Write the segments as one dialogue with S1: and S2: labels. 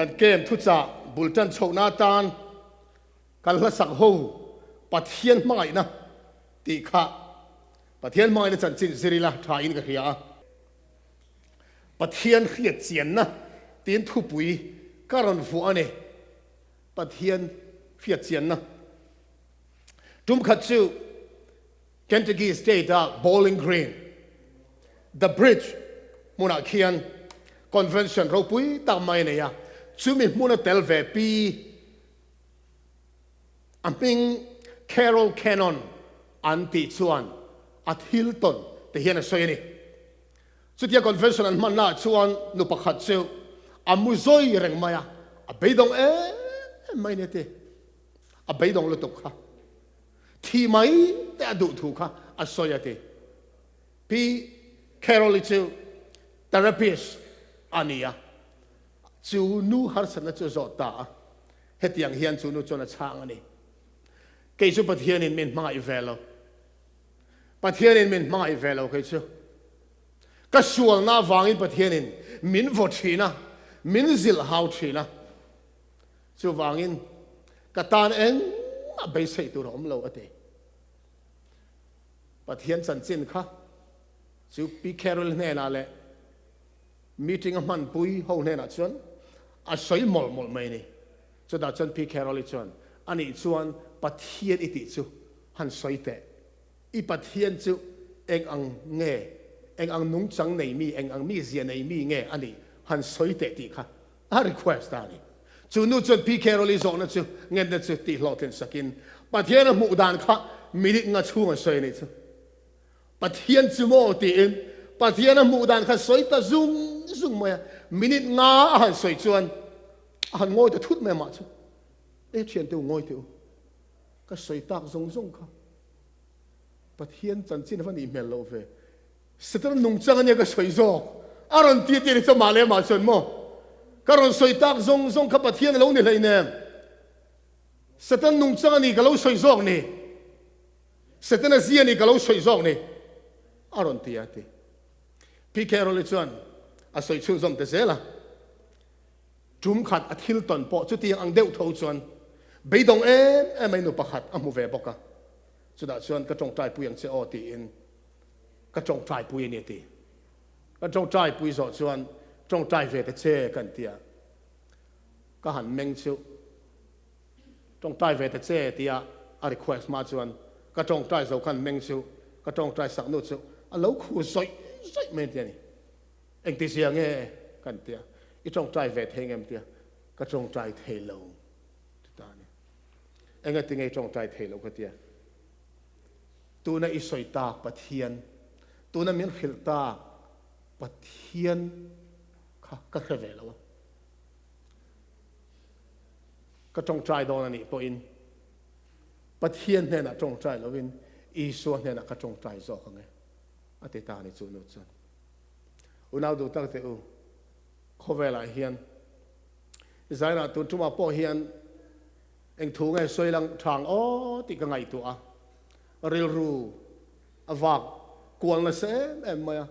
S1: Kan camp thuchah bul tan chhohna atan kan hlasak ho Pathian hmangaihna tih kha Pathian hmangaihna chanchin zir ila tha in ka hria a. Pathian hriat chianna tiin thupui ka rawn vuah a ni. Pathian hriat chianna tum khat chu Kentucky State a Bowling Green, The Bridge hmunah khian convention ropui tak mai a nei a, chumi hmuna tel ve pi a hming Carol Cannon an tih chuan a thil tawn te hian a sawi a ni. Chutia convention an hmannaah chuan nu pakhat chu a mu zawi reng mai a, a beidawng em em mai a ni a ti. A beidawng lutuk kha. Thi mai te a duh thu kha a sawi a ti. Pi Carol-i chu therapist a ni a, chu nu harsatna chu a zawt ta a. Hetiang hian chu nu chuan a chhang a ni, Kei chu Pathianin min hmangaih ve lo. Pathianin min hmangaih ve lo kei chu. Ka sualna avangin Pathianin min vaw thin a, min zilh hau thin a. Chuvangin, ka tan engmah beisei tur a awm lo, a ti. Pathian chanchin kha chu Pi Carol hnenah leh meeting a hmanpui ho hnenah chuan a sawi mawlh mawlh mai a ni. Chutah chuan Pi Carol-i chuan, Anih chuan Pathian i tih chu han sawi teh. I Pathian chu eng ang nge, eng ang nungchang nei mi, eng ang mizia nei mi nge a nih han sawi teh tih kha A request a ni. Chu nu chuan Pi Carol-i zawhna chu ngenna chu tih hlawhtlin sakin Pathian a hmuh dan kha minute nga chhung a sawi a nih chu. Pathian chu maw tiin Pathian a hmuh dan kha sawi ta zung zung mai a, minute nga a han sawi chuan a han ngawi ta thut mai amah chu. E thiante u ngawi teh u, ka sawi tak zawng zawng kha Pathian chanchin a va nih hmel loh ve. Setana nungchang ania ka sawi zawk. A rawn ti a ti a ni chuan mah leh mah chuan maw ka rawn sawi tak zawng zawng kha Pathian a lo ni hleinem. Setana nungchang ani ka lo sawi zawk ni. Setana zia ani ka lo sawi zawk ni. A rawn ti a ti. Pi Carol-i chuan a sawi chhunzawm ta zel a. Tum khat a thil tawn pawh chutiang ang deuh tho chuan beidawng em em mai nu pakhat a hmu ve bawk a. Chutah chuan ka tawngtaipui ang che aw tiin ka tawngtaipui a ni a ti. Ka tawngtaipui zawh chuan tawngtai ve ta che ka an ti a, ka han meng chu tawngtai ve ta che tia a request hma chuan ka tawngtai zo ka han meng chu ka tawngtai sak nu chu a lo khu zawih zawih mai a ti a ni. Engtizia nge ka an ti a, i tawngtai ve thei ngem tia ka tawngtai thei lo ti ta a ni. Engati nge i tawngtai thei lo ka tia. Tuna i sawi tak Pathian, tuna min hrilh tak Pathian kha ka hre ve lo a. Ka tawngtai dawn a nih pawhin Pathian hnenah tawngtai lovin Isua hnenah ka tawngtai zawk ang e, a ti ta a ni chu nu chuan. Unau duh tak teh u, khawvelah hian Zairah tun tumah pawh hian Eng thu nge sawi lang thang aw tih ka ngaihtuah a, rilru a vak kual nasa em em mai a,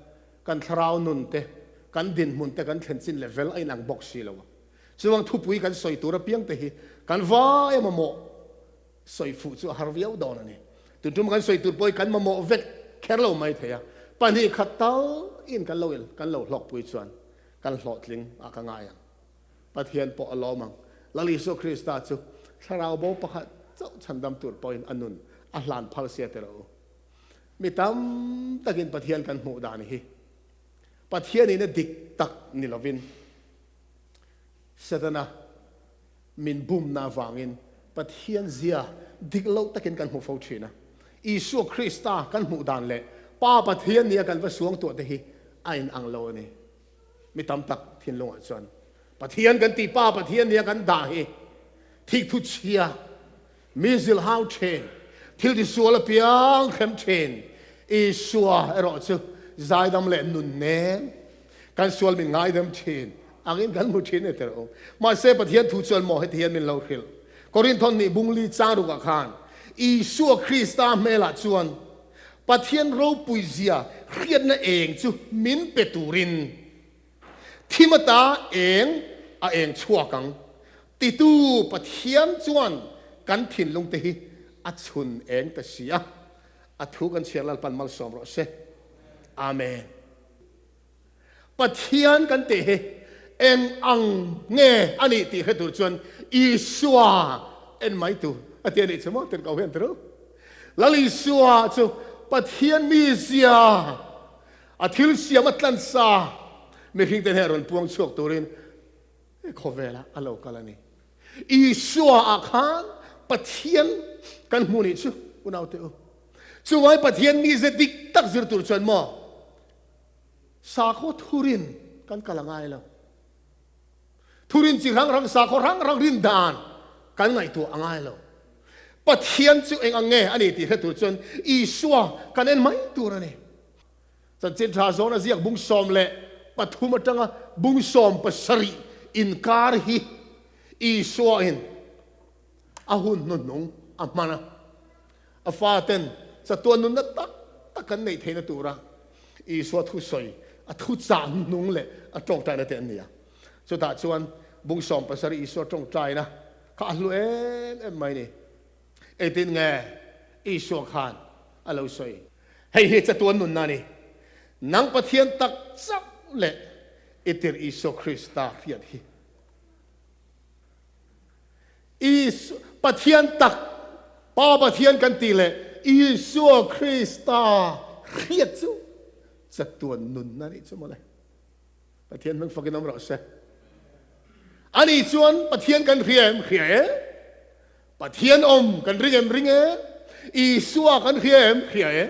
S1: kan thlarau nun te, kan dinhmun te kan thlen chin level a inang bawk si lo a. Chuvang thupui kan sawi tur apiang te hi kan vai a mamawh sawi fuh chu a har viau dawn a ni. Tun tum kan sawi tur pawh hi kan mamawh vek kher lo mai thei a, pahnih khat tal in kan lo kan lo hlawkpui chuan kan hlawhtling ah ka ngai ang. Pathian pawh a lawm ang. Lal Isua Krista chu thlarau bo pakhat chauh chhandam tur pawhin a nun a hlan phal sia teh rawh u. Mi tam takin Pathian kan hmuh dan hi Pathianin a dik tak ni lovin Setana min bumna avangin Pathian zia dik lo takin kan hmu fo thin a. Isua Krista kan hmuh dan leh Pa Pathian nia kan va suangtuah te hi a inang lo a ni. Mi tam tak thinlungah chuan Pathian kan tih Pa Pathian nia kan dah hi thikthu chhia, mi zilhau thin, thil tisual apiang hrem thin, Isua erawh chu zaidam leh nun nem, kan sual min ngaidam thin angin kan hmu thin e tel u. Mahse Pathian thu chuan maw heti hian min lo hrilh. Korinthon nih bungli chang rukah khan Isua Krista hmelah chuan Pathian ropui zia hriatna eng chu min pe turin thim ata eng a eng chhuak ang titu Pathian chuan kan thinlungte hi a chhun eng ta si a. A thu kan chhiar Lalpan malsawm rawh se. Amen. Pathian kan tih hi eng ang nge a nih tih hre tur chuan Isua en mai tur a ti a nih chu maw tirhkoh hian ti ru. Lal Isua chu Pathian mizia a thil siam a tlansa mihringte hneh rawn puang chhuak turin khawvelah a lo kal a ni. Isua ah khan Pathian kan hmu nih chu unaute u. Chuvai Pathian mize dik tak zir tur chuan maw Sakhaw thurin kan kal a ngai lo. Thurin chi hrang hrang, sakhaw hrang hrang rin dan kan ngaihtuah a ngai lo. Pathian chu eng ang nge a ni tih hre tur chuan Isua kan en mai tur a ni. Chanchin tha zawna ziak bung 13 atanga bung 17 inkar hi Isua in a hun hnuhnung a hman a. A faten chatuan nunna tak tak kan neih theihna tura Isua thusawi, a thuchah hnung leh a tawngtaina te an ni a. Chutah chuan bung 17 Isua tawngtaina kha a hlu em em mai ni. Engtin nge Isua khan a lo sawi? Hei hi chatuan nunna a ni. Nang Pathian tak chauh leh i tirh Isua Krista hriat hi. Isua, Pathian tak, Pa Pathian kan tih leh Isua Krista hriat chu chatuan nunna nih chu mawle. Pathian hming fakin awm rawh se. Ani chuan Pathian kan hria em? Hria e. Pathian awm kan ring em? Ring e. Isua kan hria em? Hria e.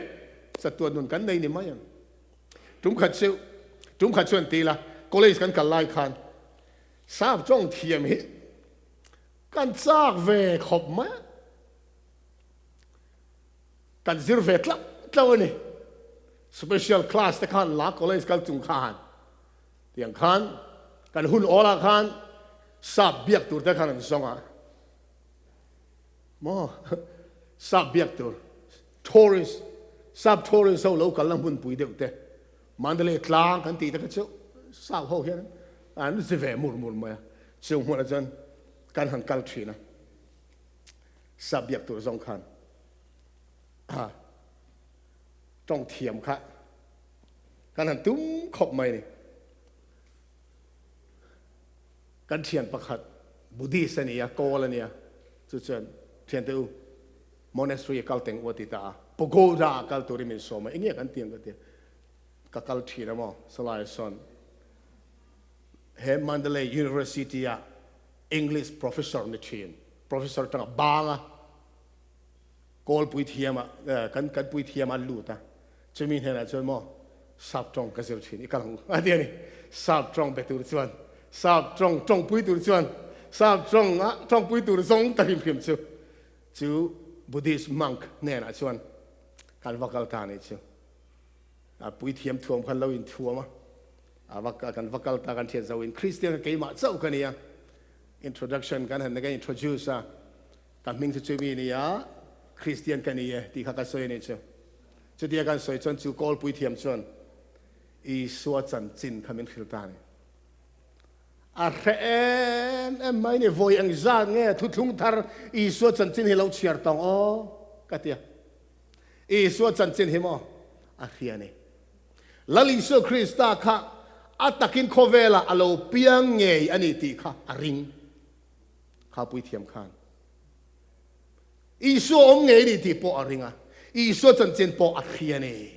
S1: Chatuan nun kan nei ni mai ang. Tum khat chu, tum khat chuan ti ila, college kan kal lai khan Sap tawng thiam hi kan chak ve khawp mai a, kan zir ve tlauh tlauh a ni. Special class te khan la college kal chung khan tiang khan kan hun awlah khan sap biak tur te khan an zawng a, maw sap biak tur tourist sap tourist ho lo kalna hmunpui deuh te Mandalay tlang kan tih te kha chu sap ho hian an zi ve mur mur mai a, chung hmunah chuan kan han kal thin a, sap biak tur zawng khan tawng thiam kha kan han tum khawp mai a ni. Kan thian pakhat Buddhist a ni a, kawl a ni a, chu chuan thiante u Monastery a kal teng u a ti ta a, Pagoda ah kal turin min sawm a, enge kan ti ang ka ti a, ka kal thin a maw, Salai sawn he Mandalay University ah English professor ni thin, professor tanga bang a kawl puithiam ah kan kan puithiam ah lut a, chumi hnenah chuan maw sap tawng ka zir thin i kal ang u a ti a ni, sap tawng be tur chuan sap tawng tawngpui tur chuan sap tawng ah tawngpui tur zawng ta hrim hrim chu Chu Buddhist monk hnenah chuan kan va kal ta a nih chu. A puithiam thuam khan lo inthuam a, a va kan va kal ta kan thian zo in Christian kha keimah chauh ka ni a, introduction kan han kan introduce a, ka hming chu chumi a ni a, Christian ka ni e tih kha ka sawi a nih chu. Chutia kan sawi chuan chu kawl puithiam chuan Isua chanchin kha min hrilh ta a ni. A hre em em mai ni, vawi eng zat nge thuthlung thar Isua chanchin hi lo chhiar tawng aw ka ti a. Isua chanchin hi maw a hria ni. Lal Isua Krista kha a takin khawvelah a lo piang ngei a ni tih kha a ring. Kha puithiam khan Isua awm ngei a ni tih pawh a ring a, Isua chanchin pawh a hria ni.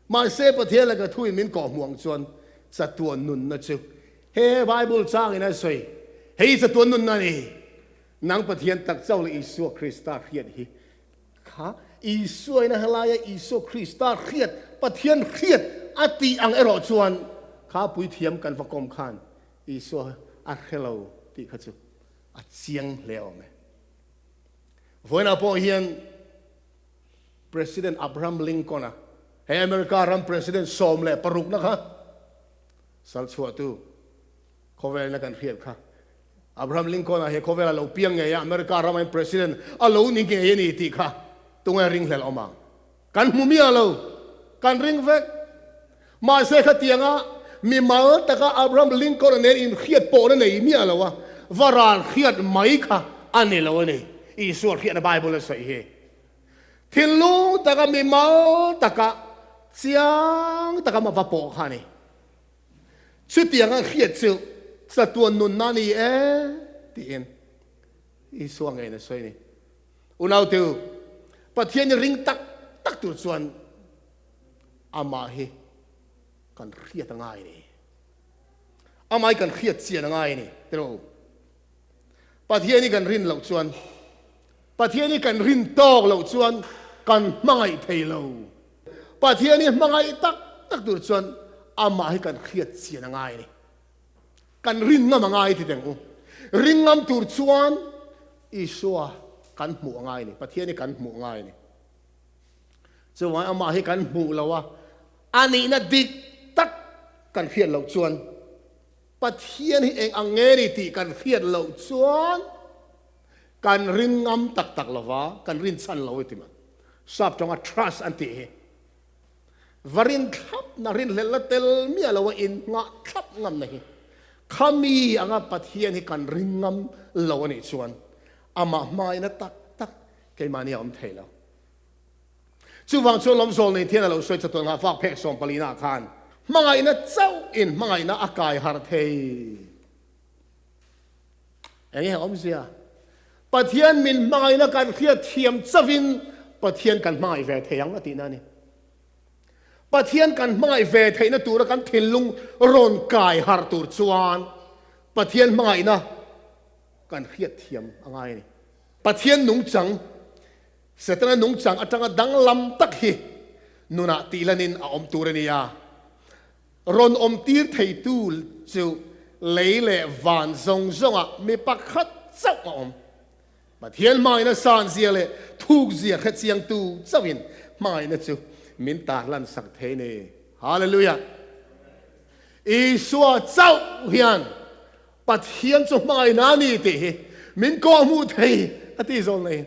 S1: Mahse, Pathian laka thuin min kawhhmuh ang chuan chatuan nunna chu he Bible changin a sawi, Hei chatuan nunna a ni, nang Pathian tak chauh leh Isua Krista hriat hi kha Isua ina helaia Isua Krista hriat, Pathian hriat a tih ang erawh chuan kha puithiam kan va kawm khan Isua a hre lo tih kha chu a chiang hle awm e. Vawiinah pawh hian President Abraham Lincoln-a, he America ram President 16 na kha sal chhuahtu khawvelna kan hriat kha. Abraham Lincoln-a he khawvela lo piang ngei a, America rama in President a lo ni ngei a ni tih kha tunge ringhlel awm ang? Kan hmu miah lo, kan ring vek. Mahse khatianga Mimal taka Abraham Lincoln-a nen inhriat pawhna nei miah lo a, va ral hriat mai kha a ni lo a ni, Isua hriatna Bible a sawi hi. Thinlung taka mimal taka chiang taka ma va pawh kha a ni. Chutianga hriat chu chatuan nunna a ni e tiin Isua ngeiin a sawi a ni. Unauteu, Pathian i ring tak tak tur chuan amah hi kan hriat a ngai a ni. Amah hi kan hriat chian a ngai a ni, tiraw? Pathian hi kan rin loh chuan, Pathian hi kan rin tawk loh chuan kan hmangaih thei lo. Pathian hi hmangaih tak tak tur chuan amah hi kan hriat chian a ngai a ni. Kan rin ngam a ngai ti teng u. Ring ngam tur chuan Isua kan hmuh a ngai a ni. Pathian hi kan hmuh a ngai a ni. Chuvangin amah hi kan hmuh lo a, a nihna dik tak kan hriat loh chuan Pathian hi eng ang nge ni tih kan hriat loh chuan kan ring ngam tak tak lo va, kan rin chhan lo i ti mai. Sap tawnga trust an tih hi va rin thlap na, rinhlelh na tel miah lo a inngah thlap ngam na hi khami anga Pathian hi kan ring ngam lo a nih chuan amah hmaina tak tak keimahni a awm thei lo. Chuvang chu lawmzawl nei thian a lo sawi chatuan nghah fak phek sawmpalina ah khan hmangaihna chauh in hmangaihna a kai harh thei. Eng nge awmzia? Pathian min hmangaihna kan hriat thiam chauhin Pathian kan hmangaih ve thei ang a tihna a ni. Pathian kan hmangaih ve theihna tura kan thinlung rawn kai harh tur chuan Pathian hmangaihna kan hriat thiam a ngai a ni. Pathian nungchang Setana nungchang atanga danglam tak hi nunah tihlanin a awm tur a ni a. Rawn awmtir theitu chu lei leh van zawng zawngah mi pakhat chauh a awm. Pathian hmangaihna sanzia leh thukzia hrechiangtu chauhin hmangaihna chu min tarlan sak thei a ni. Hallelujah! Isua chauh hian Pathian chu hmangaihna a ni tih hi min kawhhmuh thei a ti zawl nei.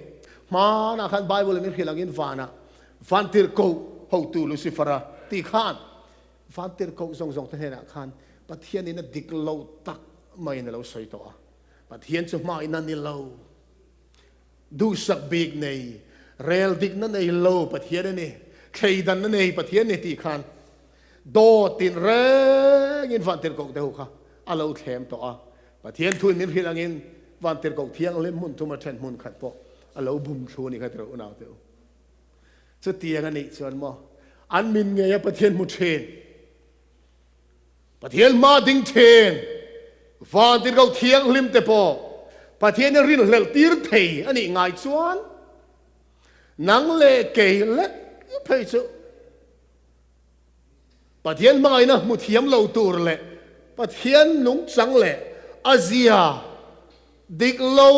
S1: Hmanah khan Bible in i hrilh angin vanah vantirhkoh hotu Lucifer-a tih khan vantirhkoh zawng zawng te hnenah khan Pathianin a dik lo tak maiin a lo sawi tawh a. Pathian chu hmangaihna ni lo, duhsak bik nei, rel dikna nei lo Pathian a ni, thleidanna nei Pathian ni tih khan Dawt tin rengin Vantirhkoh te ho kha a lo thlem tawh a, Pathian thuin min hrilh angin Vantirhkoh thianghlim hmun thum a then hmun khat pawh a lo bum thlu a ni kha tirh unau te u. Chutiang a nih chuan maw an min ngei a Pathian hmu thin, Pathian hma ding thin, Vantirhkoh thianghlim te pawh Pathian i rinhlelh tir thei a nih ngai chuan nang leh kei lek phei chu Pathian hmangaihna hmu thiam lo tur leh Pathian nungchang leh a zia dik lo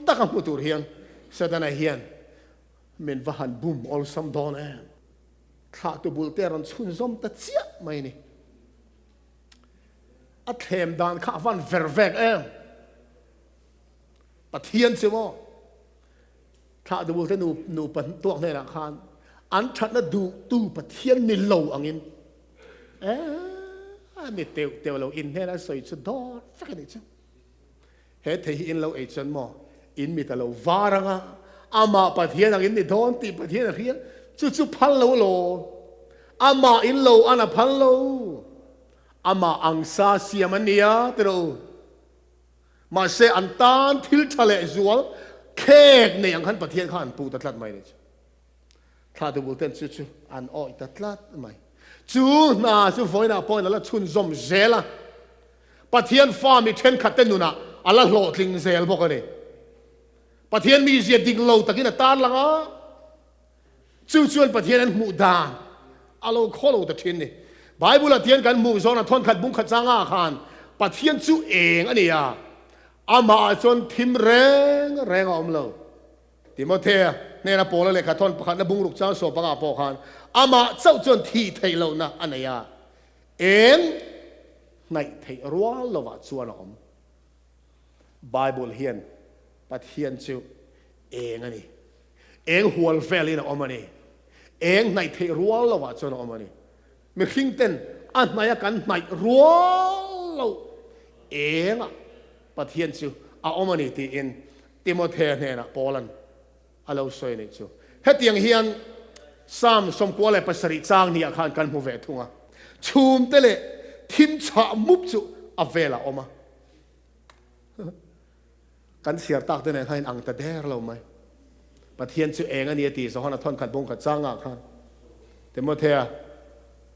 S1: taka hmu tur hian Setana hian min va han bum awlsam dawn em? Thlahtu bulte a rawn chhunzawm ta chiah mai a ni. A thlem dan kha a van ver vek em? Pathian chu maw? Thlahtu bulte nu nupa tuak hnenah khan an thatna duhtu Pathian ni lo angin a ni teuh teuh lo in hnena sawi chu dawr vek a nih chu. He thei hi in lo ei chuan maw in mit a lo var anga amah Pathian angin ni dawn tih Pathian a hria chu chu phal lo law amah in lo an a phal lo amah ang sa siam an nia tiraw u. Mahse, an tan thil tha leh zual khek nei ang khan Pathian kha an pu ta tlat mai ni chu. Thlahtu bul ten chu chu an awih ta tlat mai. Chu hna chu vawiinah pawhin a la chhunzawm zel a, Pathian fa mi thenkhat te nunah a la hlawhtling zel bawk a ni. Pathian mizia dik lo takin a tarlang a, Chu chuan Pathian an hmuh dan a lo khaw lo ta thin ni. Bible-ah tian kan hmuh zawn a thawnkhat bungkhat changa khan Pathian chu eng a ni a, amah ah chuan thim reng reng a awm lo. Timothea hnena Paula lehkha thawn pakhatna bungruk chang sawm panga pawh khan amah chauh chuan thih theih lohna a nei a, eng hnaih theih rual lovah chuan a awm. Bible hian Pathian chu eng a ni. Eng hual velin a awm a ni. Eng hnaih theih rual lovah chuan a awm a ni. Mihring ten A hnaih a kan hnaih rual loh engah Pathian chu a awm a ni tiin Timothea hnenah Paula'n a lo sawi a nih chu. Hetiang hian Psalm 97 chang niah khan kan hmu ve thung a, chhumte leh thim chhah mup chu a velah a awm a. Kan chhiar tak te nen khan in ang ta der lo mai. Pathian chu eng a ni a ti Johana thawnkhat bung khat changah khan Timothea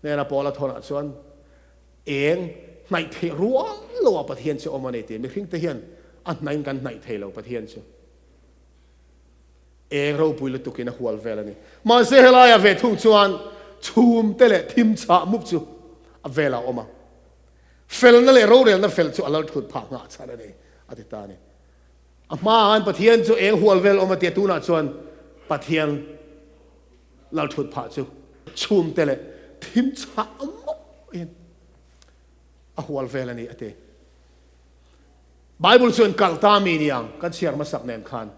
S1: hnena Paula thawnah chuan eng hnaih theih rual loah Pathian chu awm a ni ti. Mihring te hian a hnaihin kan hnaih thei lo Pathian chu. Eng ropui lutukin a hual vel a ni. Mahse helaiah ve thung chuan chhum te leh thim chhah mup chu a velah a awm a. Felna leh rorelna fel chu a lal thut phah nghah chhan a ni, a ti ta a ni. A hmaah khan Pathian chu eng hual vel awm a tia, tunah chuan Pathian lal thut phah chu chhum te leh thim chhah mawp in a hual vel a ni, a ti. Bible chuan kalh ta mi niang kan chhiar hmasak nen khan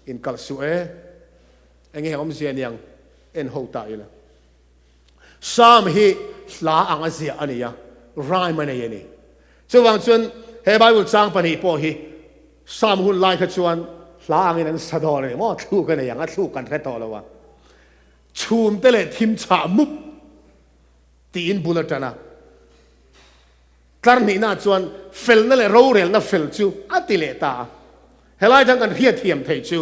S1: in kalh suh e, enge awmzia niang en ho ta ila. Psalm hi hla ang a ziah a ni a, rhyme a nei a ni. Chuvang chuan he Bible chang pahnih pawh hi Psalm hun lai kha chuan hla angin an sa dawn a ni maw? Thluk a nei ang, a thluk kan hre tawh lo a. Chhum te leh thim chhah mup tiin bul a tan a. Tlar hnihna chuan felna leh rorelna fel chu a ti leh ta a. Helai atang kan hriatthiam theih chu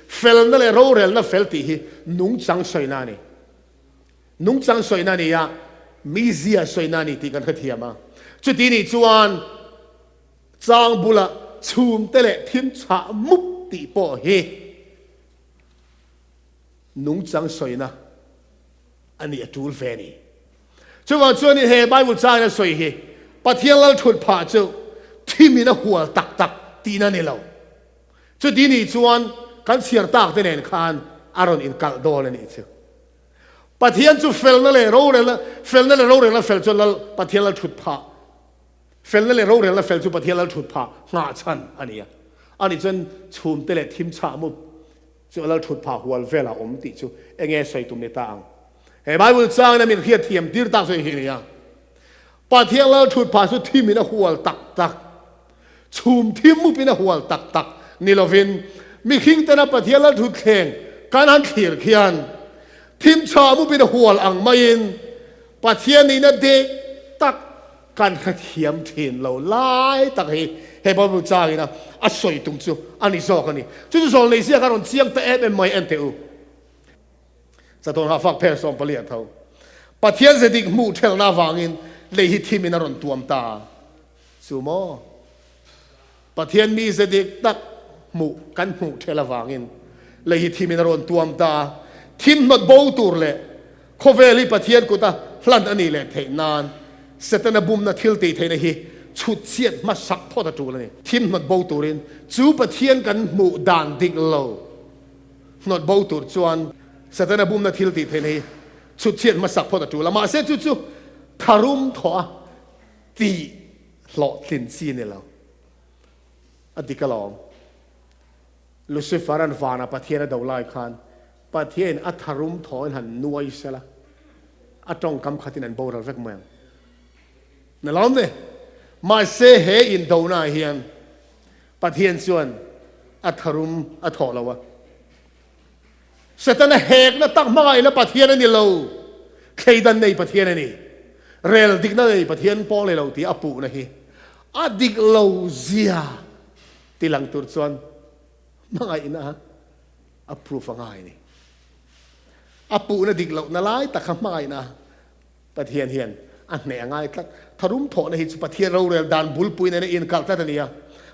S1: felna leh rorelna fel tih hi nungchang sawina a ni. Nungchang sawina a ni a, mizia sawina a ni tih kan hrethiam a. Chuti nih chuan chang bula chhumte leh thim chhah mup tih pawh hi nungchang sawina a nih a tul ve a ni. Chuvang chuanin he Bible changin a sawi hi Pathian lal thut phah chu thimin a hual tak tak tihna a ni lo. Chuti nih chuan kan chhiar tak te nen khan a rawn inkalh dawn a nih chu. Pathian chu felna leh rorelna, felna leh rorelna fel chu lal Pathian lal thut phah, felna leh rorelna fel chu Pathian lal thut phah nghah chhan a ni a. Ani chuan chhumte leh thim chhah mup Chu a lal thut phah hual velah awm tih chu enge sawi tum ni ta ang? He Bible changin a min hriatthiam tir tak chu hei hi a ni a, Pathian lal thut phah chu thimin a hual tak tak, chhum thim mupin a hual tak tak ni lovin mihring tena Pathian lal thut thleng kan han thlir khian thim chhah mupin a hual ang maiin Pathian nihna dek tak Kan hrethiam thin lo lai tak hi he Bible changin a a sawi tum chu a ni zawk a ni. Chu chu zawlnei ziak a rawn chiang ta em em mai en teh u. Chatuan hah fak pher 14 a tho. Pathian ze dik hmuh thelna avangin lei hi thimin a rawn tuam ta chu maw? Pathian mi ze dik tak hmuh kan hmuh thel avangin lei hi thimin a rawn tuam ta. Thim hnawt bo tur leh Khawvel hi Pathian kuta hlan a nih leh theih nan Setana bumna thil tih theihna hi chhut chhiat hmasak phawt a tul a ni. Thim hnawt bo turin chu Pathian kan hmuh dan dik lo hnawt bo tur chuan Setana bumna thil tih theihna hi chhut chhiat hmasak phawt a tul a. Mahse chu chu tharum thawh a tih hlawhtlin chi a ni lo. A dik alawm. Lucifer-a'n vana Pathian a do lai khan Pathiain a tharum thawhin han nuai sela, a tawngkam khatin an boral vek mai ang. Na lawm ne? Mahse he indonaah hian Pathian chuan a tharum a thawh lo a. Setana hekna tak hmangaihna Pathian a ni lo, thleidan nei Pathian a ni. Rel dikna nei Pathian pawng leh lo tih a puhna hi a dik lo zia ti lang tur chuan hmangaihna a proof a ngai a ni. A puhna dik lohna lai tak kha hmangaihna Pathian hian a hneh a ngai tlat. Tharum thawhna hi chu Pathian rorel dan bulpui nena inkalh tlat a ni a.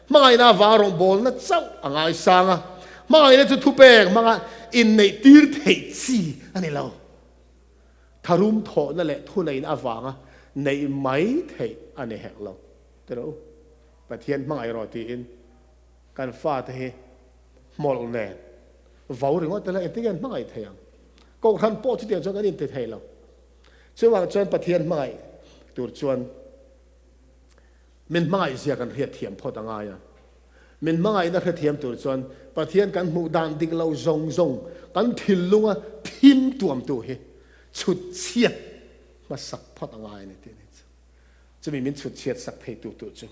S1: Hmangaihna avanga rawngbawlna chauh a ngaisang a. Hmangaihna chu thupek hmanga inneih tir theih chi a ni lo. Tharum thawhna leh thuneihna avanga neih mai theih a ni hek lo. Tiraw u, Pathian hmangaih rawh tiin kan fate hi hmawlh nen vo ringawt ila engtin nge an hmangaih thei ang? Kohhran pawh chutiang chuan kan inti thei lo. Chuvang chuan Pathian hmangaih tur chuan min hmangaih zia kan hriatthiam phawt a ngai a. Min hmangaihna hrethiam tur chuan Pathian kan hmuh dan dik lo zawng zawng kan thinlunga thim tuamtu hi chhut chhiat. Hmasak phawt a ngai a ni tih a ni chu. Chumi min chhut chhiat sak thei tu tur chu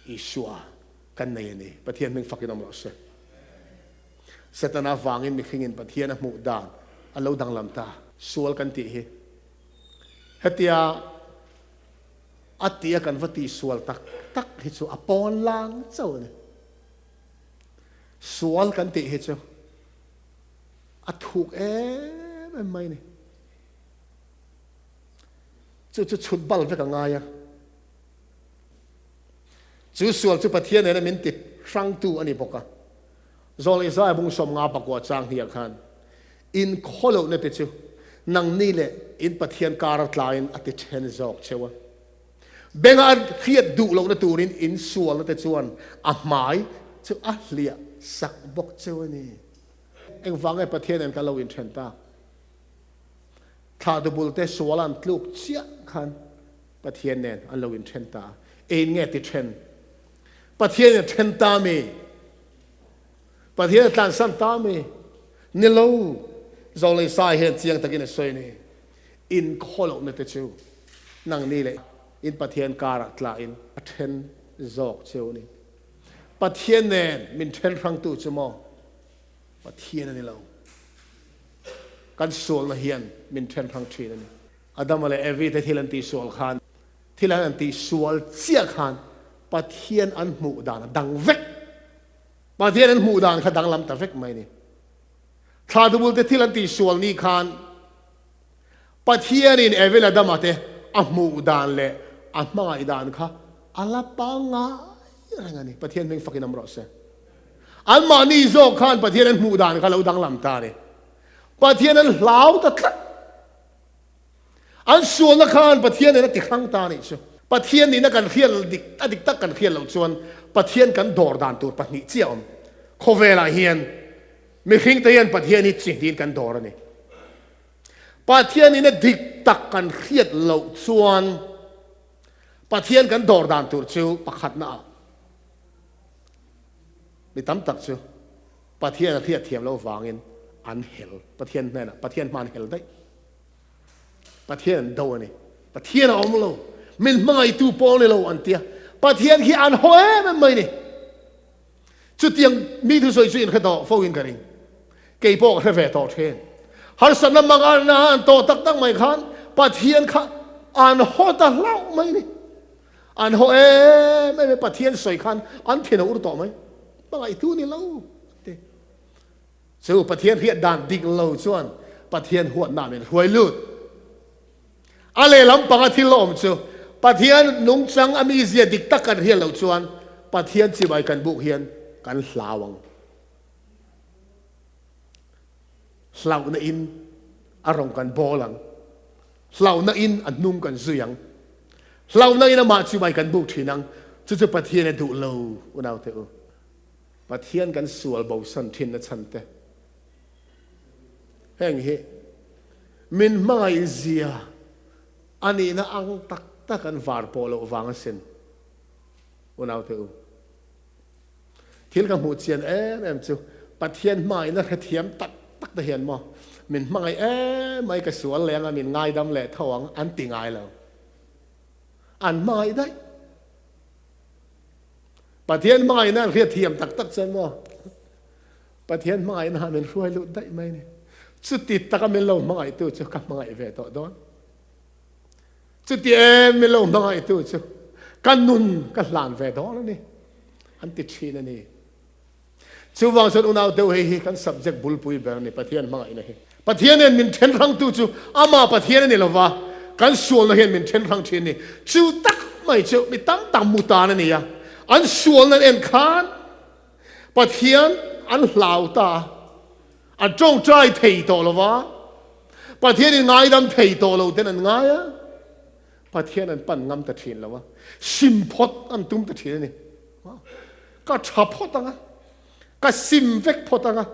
S1: Isua kan nei a ni. Pathian hming fakin awm rawh se. Setana vangin mihringin Pathian a hmuh dan a lo danglam ta. Sual kan tih hi hetia a tia kan va tihsual tak tak hi chu a pawn lang chauh a ni. Sual kan tih hi chu a thuk em em mai a ni. Chu chu chhut bal vek a ngai a. Chu sual chu Pathian nena min ti hrangtu a ni bawk a. Zawl Isaiah bung 50 pakua chang hniah khan, In khawlohna te chu nangni leh in Pathian kar a tlaiin a ti then zawk cheu a. Benga a hriat duh lohna turin in sualna te chuan a hmai chu a hliah sak bawk cheu a ni. Engvang nge Pathian nen kan lo inthen tak? Thlah dubul te sual an tluk chiah khan Pathian nen an lo inthen ta a. Ein nge ti then? Pathian in a then ta mi? Pathian a tlansan ta mi? Ni lo. Zawlei Sai hian chiang takin a sawi a ni. In khawlohna te chu nangni leh in Pathian karah tlahin a then zawk cheu a ni. Pathian nen min then hrangtu chu maw? Pathian a ni lo. Kan sualna hian min then hrang thin a ni. Adama leh Evi te thil an tihsual khan, thil an han tihsual chiah khan Pathian an hmuh dan a dang vek. Pathian an hmuh dan kha danglam ta vek mai a ni. Thla dubul te thil an tihsual ni khan Pathianin Evi leh Adama te a hmuh dan leh a hmangaih dan kha a la pangngai reng a ni. Pathian hming fakin awm rawh se. Anmahni zawk khan Pathian an hmuh dan kha lo danglam ta a ni. Pathian an hlau ta tlat. An sualna khan Pathian nen a ti hrang ta a nih chu. Pathian nihna kan hriat dik a dik tak kan hriat loh chuan Pathian kan dawr dan tur pahnih chiah a awm. Khawvelah hian mihringte hian Pathian hi chi hnihin kan dawr a ni. Pathian nihna dik tak kan hriat loh chuan Pathian kan dawr dan tur chu pakhatna ah mi tam tak chu Pathian a hriat thiam loh vangin an hel. Pathian hnenah, Pathian hma an hel daih. Pathian an do a ni. Pathian a awm lo. Min hmangaihtu pawh ni lo an tia. Pathian khi an haw em em mai ni. Chutiang mi thusawi chu inhre tawh fo in ka ring. Kei pawh ka hre ve tawh thin. Harsatna mangana an tawh tak tak mai khan Pathian kha an haw ta hlauh mai ni. An haw em em e, Pathian sawi khan an thin a ur tawh mai. Hmangaihtu ni lo te. Chu Pathian hriat dan dik lo chuan Pathian huatna min hruai lut. A lehlam panga thil la awm chu Pathian nungchang a mizia dik tak kan hriat loh chuan Pathian chibai kan buk hian kan hlau ang. Hlauhna in a rawng kan bawl ang. Hlauhna in a hnung kan zui ang. Hlauhna in amah chibai kan buk thin ang. Chu chu Pathian a duh lo unaute u. Pathian kan sual bosan thinna chhan te. Heng hi min hmangaih zia a nihna ang tak tak an var pawh loh vang asin. Unaute u, thil ka hmuh chian em em chu Pathian hmangaihna hrethiam tak tak te hian maw min hmangaih em mai ka sual leng a min ngaidam leh tho ang an ti ngai lo. An hmangaih daih. Pathian hmangaihna an hriatthiam tak tak chuan maw Pathian hmangaihna ah min hruai lut daih mai ni. Chuti taka min lo hmangaihtu chu ka hmangaih ve tawh dawn. Chuti em min lo hmangaihtu chu ka nun ka hlan ve dawn a ni. An ti thin a ni. Chuvang chuan unau deuh hei hi kan subject bulpui ber a ni, Pathian hmangaihna hi. Pathian hian min then hrangtu chu amah Pathian a ni lova, kan sualna hian min then hrang thin a ni. Chu tak mai chu mi tam tak mu tan a ni a, an sualna an en khan Pathian an hlau ta a, an tawngtai thei tawh lo va, Pathian in ngaidam thei tawh lo ten an ngai a, Pathian an pan ngam ta thin lo a, sim phawt an tum ta thin a ni. Ka tha phawt ang a, ka sim vek phawt ang a,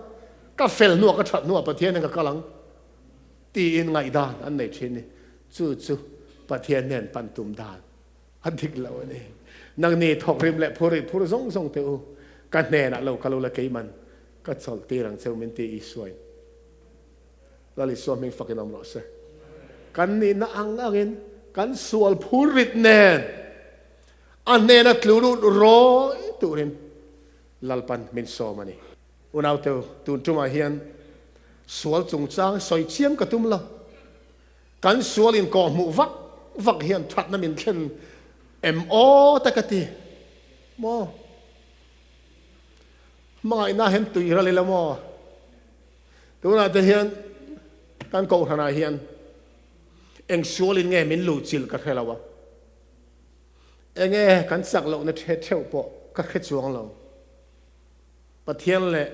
S1: ka fel hnuah ka that hnuah Pathian in ka kal ang tiin ngaihdan an nei thin a ni. Chu chu Pathian hnen pan tum dan. A dik lo a ni. Nangni thawkrim leh phur ih phur zawng zawng teh u, ka hnenah lo kal ula keiman ka chawlh tir ang cheu min ti Isuain. Lal Isua hming fakin awm rawh se. Kan nihna ang angin kan sual phur rit nen a hnena tlu lut rawi turin Lalpan min sawm a ni. Unauteu, tun tumah hian sual chungchang sawi chiam ka tum lo. Kan sual inkawhhmuh vak vak hian thatna min thlen em aw te ka ti maw? Hmangaihna hian tui ral ila maw? Tunah te hian kan kohhranah hian eng sualin nge min luhchilh ka hre lo a, enge kan chak lohna the theuh pawh ka hre chuang lo. Pathian leh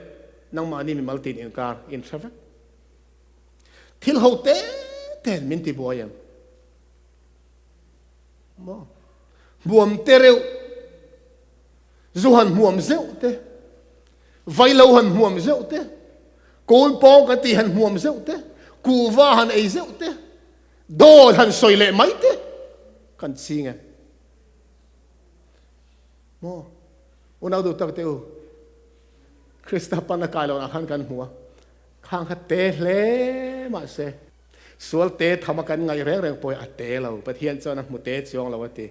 S1: nangmahni mimal tin inkar inhre vek. Thil ho te ten min ti buai em? Maw? Hmuam te reuh, zu han hmuam zeuh te, vai lo han hmuam zeuh te, kawl pawng kan tih han hmuam zeuh te, kuhva han ei zeuh te, dawt han sawi leh mai te kan ching em? Maw? Unau duh tak te u, Krista pan a kai lohna khan kan hmu a, Khang kha te hle mahse sual te tham a kan ngaih reng reng pawh hi a te lo, Pathian chuan a hmu te chuang lo a ti.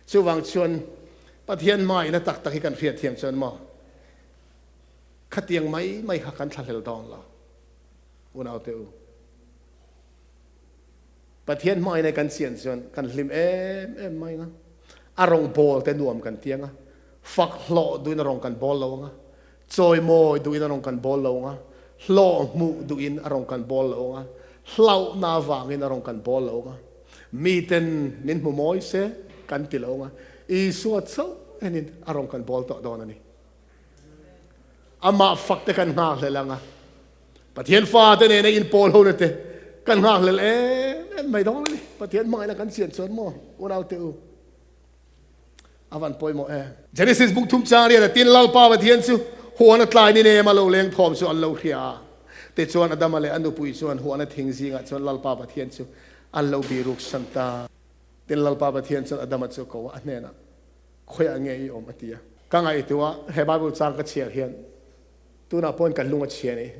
S1: Chuvang chuan Pathian hmaina tak tak hi kan hriat thiam chuan maw khatiang mai mai kha kan thlahlel dawn lo unaute u. Pathian hmaina kan chian chuan kan hlim em em mai ang a, a rawng bawl te nuam kan ti ang a, fak hlawh duhin a rawng kan bawl lo ang a, Chawimawi duhin a rawn kan bawl lo ang a, hlawh hmuh duhin a rawn kan bawl lo ang a, hlauhna avangin a rawn kan bawl lo ang a, miten min hmu mawi se kan ti lo ang a, Isua chauh enin a rawn kan bawl tawh dawn a ni. Amah fak te kan nghakhlel ang a, Pathian fate nena inpawl hona te kan nghakhlel em em mai dawn a ni. Pathian hmangaihna kan chian chuan maw unaute u. A van pawimawh e. Genesis buk thum chang riat a tin Lalpa Pathian chu huan a tlai ni nem a lo leng thawm chu an lo hria a. Tichuan Adama leh a nupui chuan huan a thing zingah chuan Lalpa Pathian chu an lo biruk san ta. Tin Lalpa Pathian chuan Adama chu a ko a, a hnenah, Khawiah nge i awm? a ti a. Ka ngaihtuah he Bible chang ka chhiar hian tunah pawhin ka lung a chhia ni.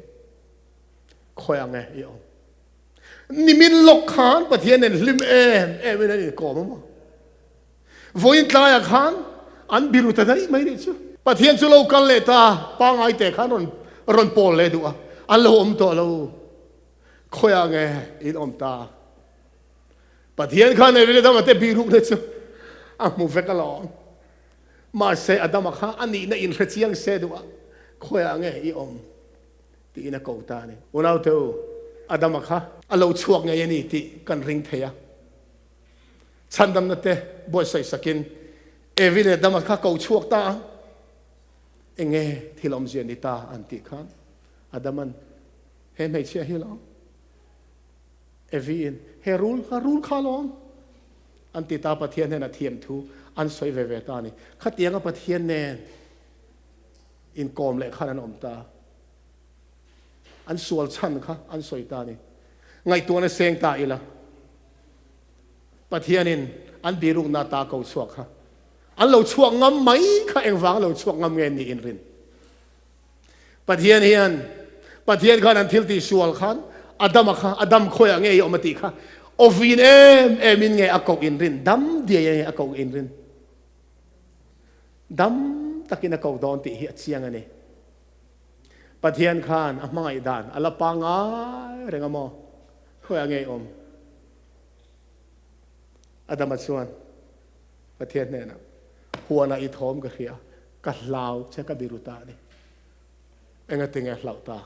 S1: Khawiah nge i awm? Nimin lawk khan Pathian nen hlim em em in an inkawm a maw? Vawiin tlaiah khan an biru ta daih mai nih chu. Pathian chu lo kal leh ta, pangai te khan rawn rawn pawl leh duh a, an lo awm tawh lo. Khawiah nge in awm ta? Pathian khan Evi leh Adama te birukna chu a hmu vek alawm. Mahse Adama kha a nihna inhre chiang se duh a, khawiah nge i awm? Tiin a ko ta a ni. Unaute u, Adama kha a lo chhuak ngei a ni tih kan ring thei a. Chhandamna te buatsaih sakin Evi leh Adama kha ko chhuak ta a. Enge thil awmzia ni ta an tih khan Adaman he hmeichhia hi lo Evi in he rul kha rul kha lawm an ti ta Pathian hnenah thiam thu an sawi ve ve ta a ni. Khatianga Pathian nen inkawm leh khan an awm ta. An sual chhan kha an sawi ta a ni. Ngaihtuahna seng ta ila, Pathianin an birukna ta ko chhuak kha an lo chhuak ngam mai kha engvang lo chhuak ngam nge niin rin. Pathian hian Pathian khan an thil tih sual khan Adama kha Adam khawiah nge i awm a tih kha awin em em in nge a koh in rin, dam diai nge a koh in rin. Dam takin a ko dawn tih hi a chiang a ni. Pathian khan a hmangaih dan a la pangai reng a maw? Khawiah nge i awm? Adama chuan Pathian hnenah, Huanah i thawm ka hria, ka hlau che ka biru ta a ni. Engatinge hlauh tak?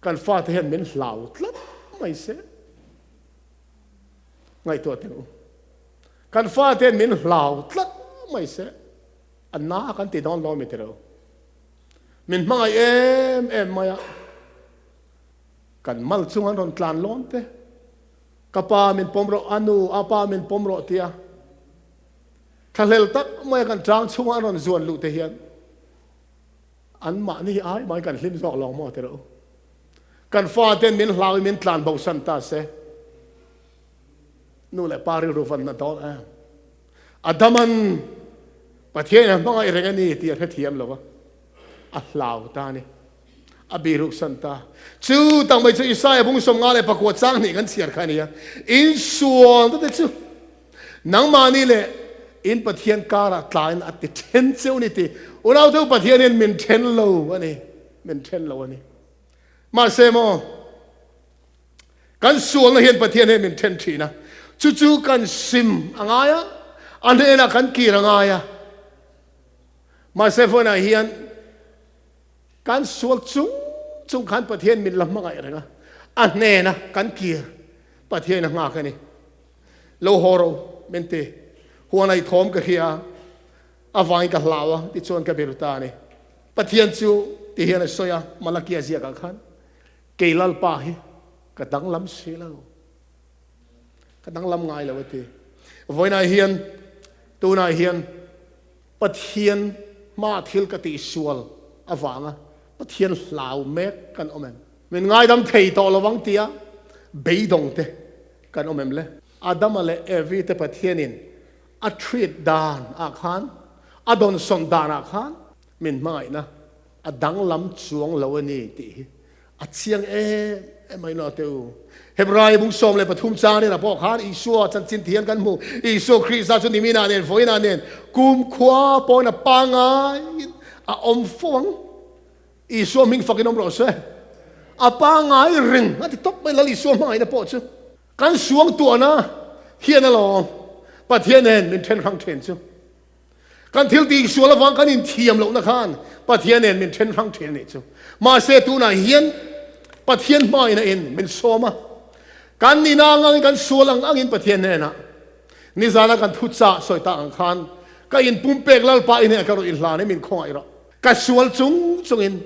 S1: Kan fate hian min hlau tlat mai se. Ngaihtuah teh u. Kan fate min hlau tlat mai se, a na kan ti dawn lo mi tiro. Min hmangaih em em mai a, kan mal chung an rawn tlan lawn te, ka pa min pawm rawh, a nu, a pa min pawm rawh tia thlahlel tak mai a kan tang chhunga an rawn zuan luh te hian an mahni ai mai kan hlim zawk lo maw tiro. Kan faten min hlau in min tlan bosan ta se. Nu leh pa rilru vanna dawn em? Adaman Pathian a hmangaih reng a ni tih a hrethiam lo va, a hlau ta a ni. A biruk san ta. Chu tak mai chu Isaia bung 59 chang hnih kan chhiar kha a ni a. In sual te chu nangmahni leh in Pathian karah tlain a ti then cheu ni ti. Unau te Pathian hian min then lo a ni. Min then lo a ni. Mahse maw kan sualna hian Pathian hian min then thin a. Chu chu kan sim a ngai a, a hnenah kan kir a ngai a. Mahse vawiinah hian Kan sual chung chung khan Pathian min la hmangaih reng a, a hnena kan kir Pathian a nghak a ni. Lo haw ro min ti, huan ai thawm ka hria a, a vangin ka hlau a tichuan ka bir ta a ni. Pathian chu ti hian a sawi a, Malakia ziakah khan, Kei Lalpa hi ka danglam si lo, ka danglam ngai lo a ti. Vawiinah hian, tunah hian, Pathian hma thil ka tih sual avanga Pathian hlau mek kan awm em? Min ngaidam thei tawh lovang tia beidawng te kan awm em le? Adama leh Evi te Pathianin a treat dan ah khan, a dawnsawn dan ah khan min hmangaihna a danglam chuang lo a ni tih hi A chiang em em mai lo te u. Hebrai bung 13 chang nen a pawh khan Isua chanchin thian kan hmu. Isua Krista chu niminah nen vawiinah nen kumkhua pawhin a pangaiin a awm fo ang. Isua hming fakin awm rawh se. A pangai reng a ti tawp mai Lal Isua hmangaihna pawh chu. Kan suang tuahna hian alawm Pathian nen min then hrang thin chu. Kan thil tih sual avang kan inthiam lohna khan Pathian nen min then hrang thin a nih chu. Mahse tunah hian Pathian hmain a in min sawm a. Kan nihna ang angin kan sual ang angin Pathian hnenah nizana kan thu chah sawi tak ang khan ka inpumpek Lalpa i hnenah ka rawn inhlan e min khawngaih rawh. Ka sual chung chungin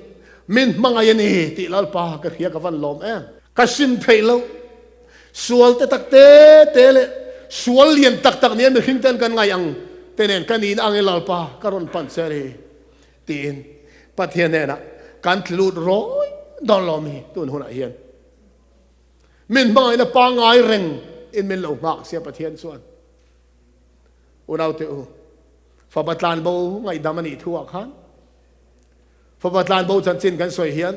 S1: min hmangaih a ni tih Lalpa ka hria ka van lawm em. Ka sim theih loh Sual te tak te te leh sual lian tak tak nia mihring ten kan ngaih ang te nen ka nihna angin Lalpa ka rawn pan che a ni tiin Pathian hnenah kan tlut rawi dawn lo mi tun hunah hian min hmangaihna pangngai reng in min lo nghak sia Pathian chuan unaute u fapa tlanbo ngaihdam a nih thu ah khan Fapa tlanbo chanchin kan sawi hian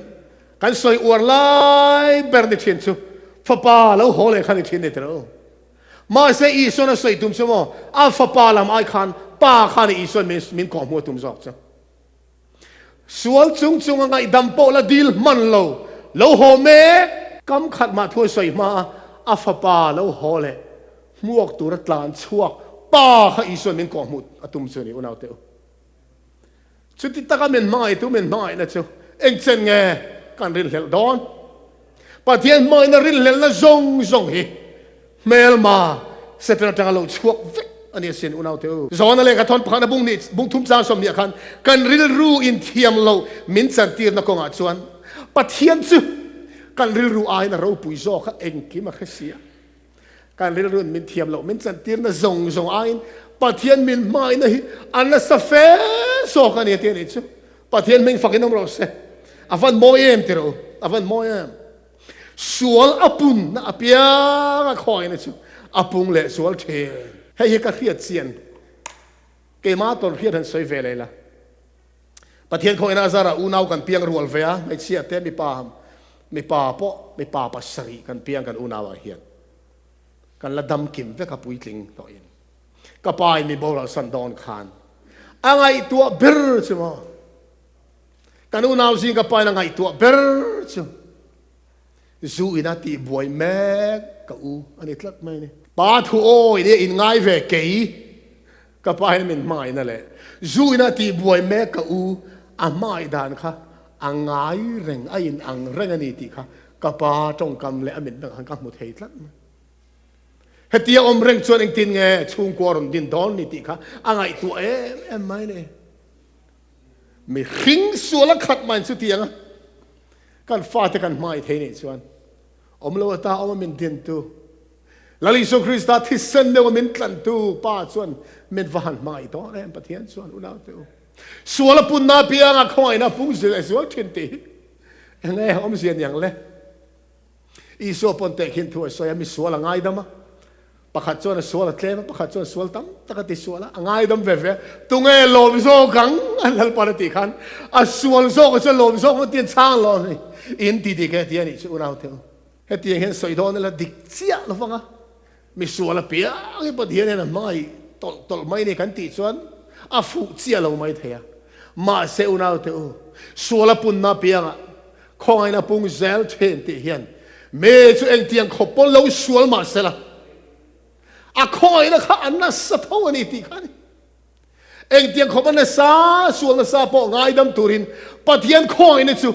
S1: kan sawi uar lai ber ni thin chu fapa lo haw leh kha ni thin ni tiro. Mahse Isuan a sawi tum chu maw a fapa lam ai khan pa khan Isuan min min kawhhmuh a tum zawk chu. Sual chung chung a ngaihdam pawh la dil hman lo lo haw mek kam khat mah thu a sawi hma a a fapa lo haw leh hmuak tura tlan chhuak pa kha Isuan min kawhhmuh a tum chu ni unaute u. Chuti taka min hmangaihtu min hmangaihna chu engchen nge kan rinhlelh dawn? Pathian hmangaihna rinhlelhna zawng zawng hi hmelma Satan atanga lo chhuak vek a ni asin unaute u. Zawna lehkha thawn pakhatna bung nih bung thum chang 20 ah khan kan rilru inthiam lo min chantirna kawngah chuan Pathian chu kan rilru aiin a ropui zawk a, engkim a hre si a. Kan rilruin min thiam loh, min chantirna zawng zawng aiin Pathian min hmangaihna hi a nasa fe zawk a ni a ti a nih chu. Pathian hming fakin awm rawh se. A van mawi em ti rawh u, a van mawi em. Sual a punna apiang a khawngaihna chu a pung leh sual thin. Hei hi ka hriat chian, keimah tawn hriat han sawi ve leh la. Pathian khawngaihna a zarah unau kan piang rual ve a, hmeichhia te mipa mipa pawh mipa pasarih kan piang kan unau ah hian kan la dam kim vek a puitling tawh in ka pa in mi boral san dawn khan a ngaihtuah ber chu maw kan unau zing ka pa in a ngaihtuah ber chu zu in a tih buai mek ka u a ni tlat mai ni. Pa thu awi nia in ngai ve kei Ka pa hian min hmangaihna leh zu ina tih buai mek ka u a hmangaih dan kha a ngai reng, a in ang reng a ni tih kha ka pa tawngkam leh a mit dangah khan ka hmu thei tlat mai. Hetia awm reng chuan engtin nge chhungkua rawn din dawn ni tih kha a ngaihtuah em em mai ni. Mihring sual a khat mai chutiang a kan fate kan hmangaih thei nih chuan awm lo ata awm a min dintu Lal Isua Krista thisen deuh a min tlantu Pa chuan min va han hmangaih dawn em Pathian chuan unau te u. Sual a punna apianga khawngaihna pung zil a zual thin tih hi enge awmzia niang le. Isua pawn tehkhin thu a sawi a, mi sual a ngaidam a. Pakhat chuan a sual a tlem a, pakhat chuan sual tam tak a ti sual a, a ngaidam ve ve. Tunge lawm zawk ang? An Lalpan a tih khan a sual zawk a chuan lawm zawk ang ti an chhang lo a ni. In ti dik e ti a nih chu unau te u. Hetiang hian sawi dawn ila dik chiah lo vang a, mi sual apiang hi Pathian hian a hmangaih tawlh tawlh mai ni kan tih chuan a fuh chiah lo mai thei a. Mahse unau te u, sual a punna apiangah Khawngaihna pung zel thin tih hian mi chu engtiang khawp pawn lo sual mah sela, a khawngaihna kha a nasa tho a ni tih kha a ni. Engtiang khawp a nasa, sual nasa pawh ngaidam turin Pathian khawngaihna chu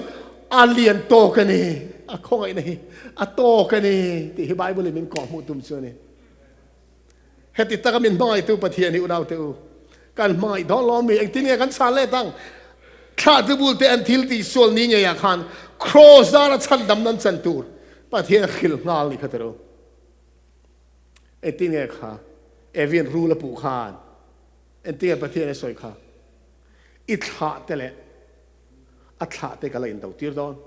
S1: a lian tawk a ni. A khawngaihna hi a tawk a ni tih hi Bible in min kawhhmuh tum chu a ni. Heti taka min hmangaihtu Pathian hi unaute u, kan hmangaih dawn lo ami? Engtin nge kan chhan let ang? Thlahtu bulte an thil tih sual ni ngeiah khan Kraws dara chhandam nan chan tur Pathian a hrilh nghal ni kha tiro. Engtin nge kha Evian rul a puh khan engtin nge Pathian a sawi kha? I thlah te leh a thlah te ka la indo tir dawn.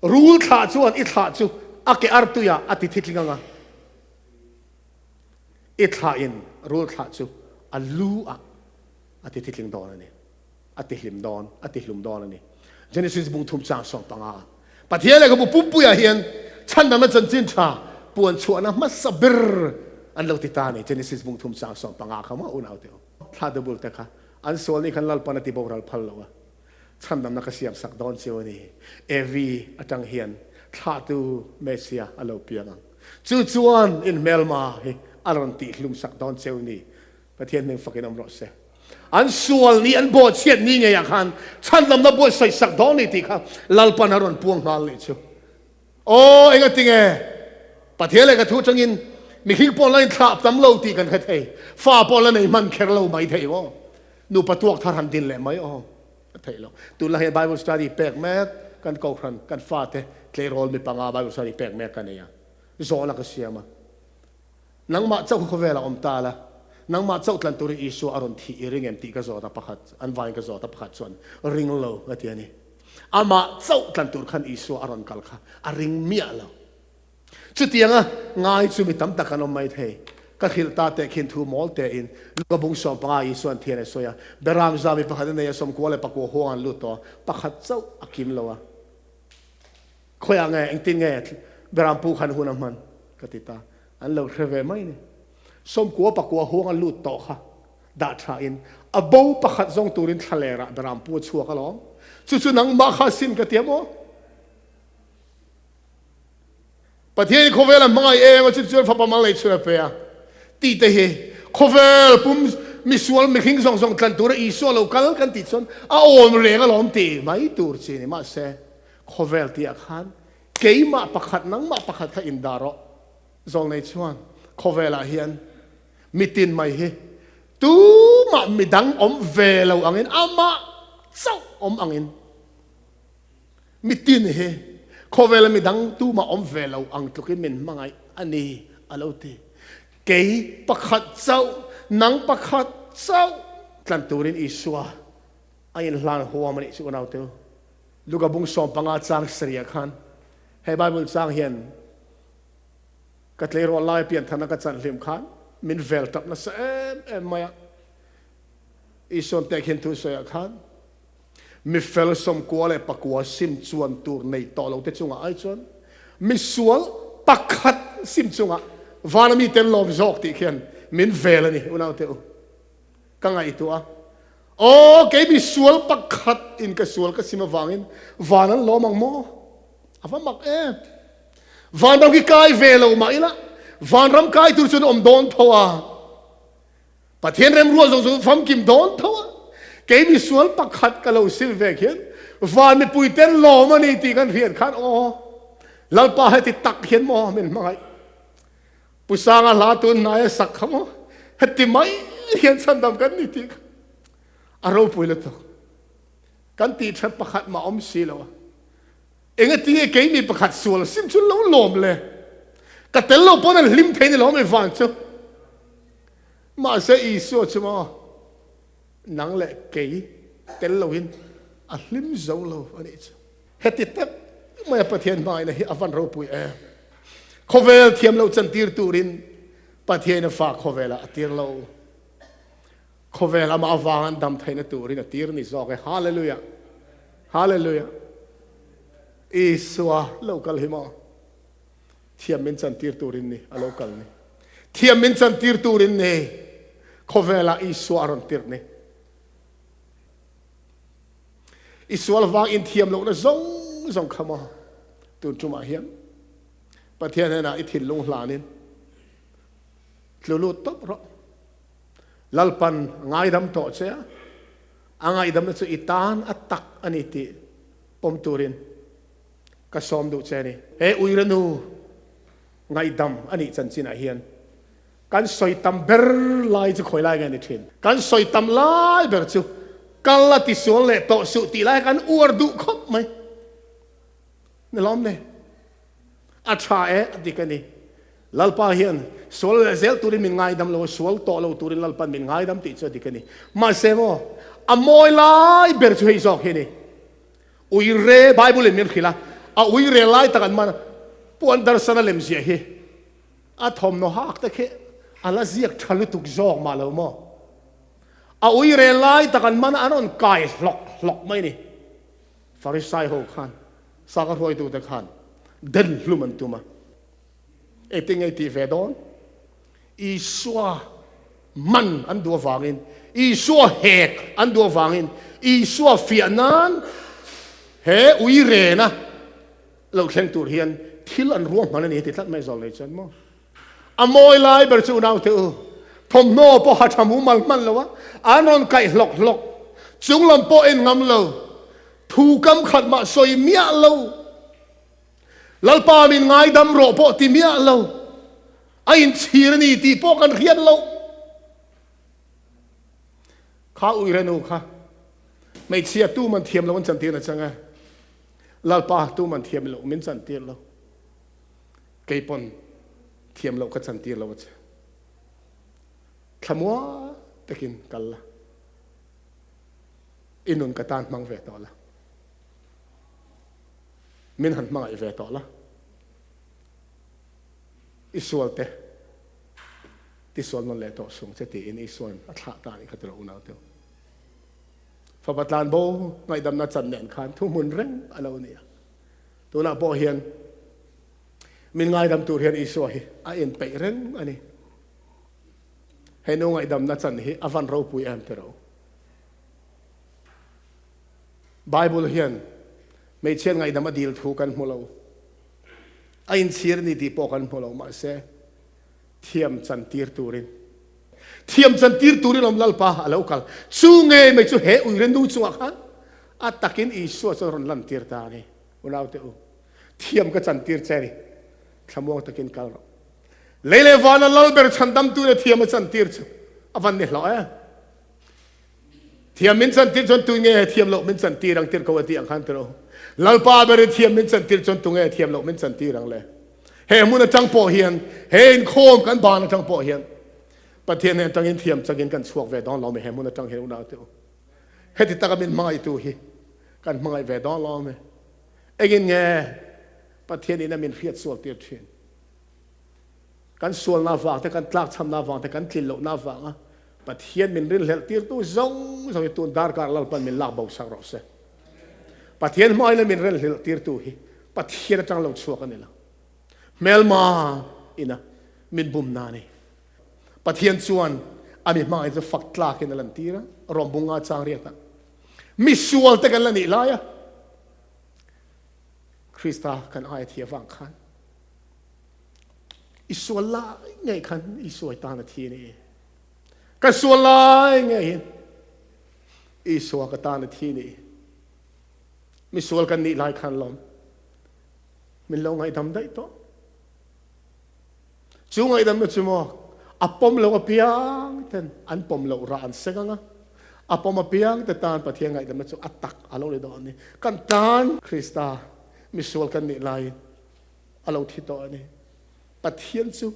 S1: Rul thlah chuan i thlah chu a ke artuiah a ti thitling ang a, i thlahin rul thlah chu a lu ah a ti thitling dawn a ni, a ti hlim dawn, a ti hlum dawn a ni. Genesis bung thum chang 15 ah Pathian lehkhabu pumpuiah hian chhandamna chanchin tha puan chhuahna hmasa ber an lo ti ta a ni. Genesis bung thum chang 15 kha maw unaute u, thla dubul te kha an sual ni khan Lalpan a ti boral phal lo a. Chhandamna ka siam sak dawn chiu a ni. Evi atang hian thlahtu Messiah a lo piang ang. Chu chuan in hmelma hi a rawn tihhlum sak dawn chiu a ni. Pathian hming fakin awm rawh se. An sual ni, an bawhchhiat ni ngeiah khan chhandamna buatsaih sak dawn ni tih kha Lalpan a rawn puang nghal nih chu. Aw, engatinge? Pathian leh ka thu atangin mihring pawh la inthlah tam lo tih kan hre thei. Fa pawh la nei hman kher lo mai thei maw? Nupa tuak thar han din leh mai aw a theih lo. Tunlai hian Bible study pek mek kan kohhran kan fate tleirawl mi panga Bible study pek mek ka nei a, zawhna ka siam a. Nangmah chauh kha khawvelah awm ta la, nangmah chauh tlan turin Isua a rawn thih i ring em tih ka zawt a pakhat, an vaiin ka zawt a pakhat chuan ring lo a ti a ni. Amah chauh tlan tur khan Isua a rawn kal kha a ring miah lo. Chutianga ngai chu mi tam tak an awm mai thei. Ka hrilh ta teh khin thu mawl tein Luka bung 15 Isua'n thian a sawi a, Beram za mi pakhat a nei a, 94 leh pakua huang an lut tawh a, pakhat chauh a kim lo a. Khawiah nge, engtin nge Beram pu khan hun a hman? ka ti ta. An lo hre ve mai ni. 90 pakua huang a lut tawh kha dah tha in a bo pakhat zawng turin thlalerah Beram pu a chhuak alawm. Chu chu nangmah kha sin ka ti a maw? Pathian hi khawvel a hmangaih em a, chuti chuan fapa mal nei chhun a pe a tih te hi khawvel pum misual mihring zawng zawng tlan tura Isua lo kal kan tih chuan a awm reng alawm tih mai tur chi ni. Mahse khawvel tih ah khan keimah pakhat nangmah pakhat kha indah rawh. Zawlnei chuan khawvelah hian mitin mai hi tumah midang awm ve lo angin amah chauh awm angin Mitin hi khawvela midang tumah awm ve lo ang tlukin min hmangaih a ni, a lo ti. Kei pakhat chauh, nang pakhat chauh tlan turin Isua a inhlan huam a nih chu unaute u. Luka bung 15 chang sarih ah khan he Bible chang hian ka tleirawl lai pianthana ka chanhlim khan min vel tap nasa em em mai a. Isuan tehkhin thu sawiah khan Mi fel 94 sim chuan tur nei tawh lo te chungah ai chuan mi sual pakhat sim chungah vana mi ten lawm zawk tih khian min vel a ni unaute u. Ka ngaihtuah a, aw kei mi sual pakhat in ka sual ka sim avangin van an lawm ang maw? A va mak em! Vanram hi kai ve lo mah ila vanram kai tur chuan awm dawn tho a. Pathian remrual zawng chu famkim dawn tho a, kei misual pakhat ka lo sil ve khian van mipui ten lawm a ni tih kan hriat khan aw Lalpa heti tak hian maw min hmangaih. Pu Sanga hla tun hnai a sak kha maw heti mai hian chhandam kan ni tih kha a ropui lutuk. Kan tih that pakhat mah awm si lo a. Engatinge kei mi pakhat sual sim chu lo lawm le? Ka tel lo pawn an hlim thei ni lo mi van chu. Mahse Isua chu maw nang leh kei tel loin a hlim zo lo a nih chu. Heti tak mai a Pathian hmangaihna hi a van ropui em. Khawvel thiam lo chantir turin Pathian a fa khawvelah a tir lo. Khawvel amah avang an dam theihna turin a tir ni zawk e. Hallelujah! Hallelujah! Isua lo kal hi maw? Thiam min chantir turin ni a lo kal ni. Thiam min chantir turin ni khawvelah Isua a rawn tirh ni. I sual vang inthiam lohna zawng zawng kha maw tun tumah hian Pathian hnenah i thinlung hlanin tlu lut tawp rawh. Lalpan ngaidam tawh che a, a ngaihdamna chu i tan a tak a ni tih pawm turin ka sawm duh che a ni. He uirenu ngaihdam a nih chanchinah hian Kan sawi tam ber lai chu khawi lai nge ni thin? Kan sawi tam lai ber chu kal a tisual leh tawh suh tih lai kan uar duh khawp mai. Ni lawm ne? A tha e, a dik a ni. Lalpa hian sual leh zel turin min ngaidam lo a, sual tawh lo turin Lalpan min ngaidam tih chu a dik a ni. Mahse maw, a mawi lai ber chu hei zawk hi a ni. Uire, Bible in min hrilh a, a uire lai tak an man a, Puan Darsana lemziah hi A thawmhnaw hak te khi a la ziak tha lutuk zawk mah lo maw? A ui rel lai tak an man a, an rawn kai hlawk hlawk mai ni. Farisai ho khan, saka hruaitute khan den hlum an tum a. Engtin nge tih ve dawn? Isua man an duh avangin, Isua hek an duh avangin, Isua fiah nan he ui rena Lo thleng tur hian thil an ruahman a ni ti tlat mai zawk nei chuan maw? A mawi lai ber chu unaute u, thawmhnaw pawh ha tha mumal hman lo a, an rawn kaih hlawk hlawk, chung lam pawh en ngam lo, thu kam khat mah sawi miah lo, Lalpa min ngaidam rawh pawh ti miah lo, a inchhir a ni tih pawh kan hriat loh. Kha uirenu kha hmeichhia tu man thiam lo an chantir a chang e. Lalpa tu man thiam lo min chantir lo. Kei pawn thiam lo ka chantir lo a che. Thlamua takin kal la. I nun ka tan hmang ve tawh la. Min han hmangaih ve tawh la. I sual te tisual nawn leh tawh sung che tiin Isua'n a thlah ta anih kha tilo unaute u. Fapa tlanbo ngaihdamna chan nen khan thuhmun reng a lo ni a. Tunah pawh hian min ngaidam tur hian Isua hi a inpeih reng a ni. He nu ngaihdamna chan hi a van ropui em tiro. Bible hian hmeichhiat ngaihdam a dil thu kan hmu lo. A inchhir a ni tih pawh kan hmu lo mahse thiam chan tir turin thiam chan tir turin awm Lalpa a lo kal. Chu ngei mai chu he uire nu chungah khan a takin Isua chuan rawn lan tir ta a ni. Unaute u, thiam ka chan tir che a ni. Thlamuang takin kal rawh. Lei leh vana Lalber chhandamtu leh thiam a chan tir chu a van ni hlawh e. Thiam min chan tir chuan tu nge thiam loh min chan tir ang tir ko a tih ang khan tiro. Lalpa ber i thiam min chan tir chuan tu nge thiam loh min chan tir ang le. He hmun atang pawh hian, he inkhawm kan ban atang pawh hian Pathian hnen atangin thiam changin kan chhuak ve dawn lo mi he hmun atang hian unau te u. Heti taka min hmangaihtu hi kan hmangaih ve dawn lo mi. Engin nge Pathian in a min hriat sual tir thin. Kan sualna avang te, kan tlakchhamna avang te, kan tlin lohna avanga Pathian min rinhlelh tirtu zawng zawng hi tun darkar Lalpan min lak bo sak rawh se. Pathian hmain a min rinhlelh tirtu hi Pathian atang lo chhuak a ni lo. Hmelma ina min bumna a ni. Pathian chuan a mi hmangaih chu fak tlakin a lantir a, Rawmbunga chang riatah misual te kan la nih laia Krista kan aia thi avang khan I sual lai ngei khan Isua i tan a thi a ni. Ka sual lai ngei hin Isua ka tan a thi a ni. Mi sual kan nih lai khan lawm min lo ngaihdam daih tawh. Chu ngaihdamna chu maw a pawm lo apiang ten an pawm loh rah an seng anga a pawm apiang te tan Pathian ngaihdamna chu a tak a lo ni dawn a ni. Kan tan Krista misual kan nih laiin a lo thi tawh a ni. Pathian chu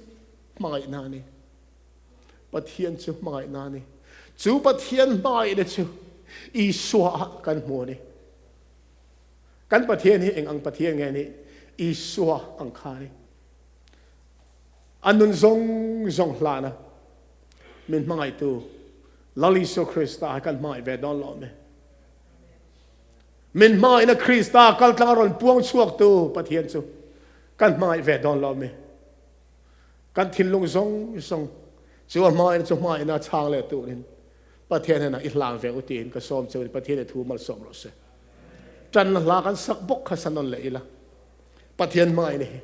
S1: hmangaihna a ni. Pathian chu hmangaihna a ni. Chu Pathian hmangaihna chu Isua ah kan hmu a ni. Kan Pathian hi eng ang Pathian nge ni? Isua ang kha a ni. A nun zawng zawng hlana min hmangaihtu Lal Isua Krista hi kan hmangaih ve dawn lo mi. Min hmangaihna Krista kaltlang a rawn puang chhuaktu Pathian chu kan hmangaih ve dawn lo mi. Kan thinlung zawng zawng chu a hmangaihna chu hmangaihna chhang leh turin Pathian hnenah i hlang ve u tiin ka sawm che u ni. Pathian i thu malsawm rawh se. Ṭanna hla kan sak bawk kha sa nawn leh ila. Pathian hmangaihna hi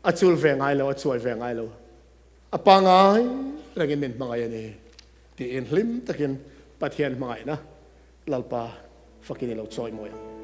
S1: a chul ve ngai lo, a chuai ve ngai lo. A pangai rengin min hmangaih a ni tiin hlim takin Pathian hmangaihna Lalpa fakin i lo chawi mawi ang.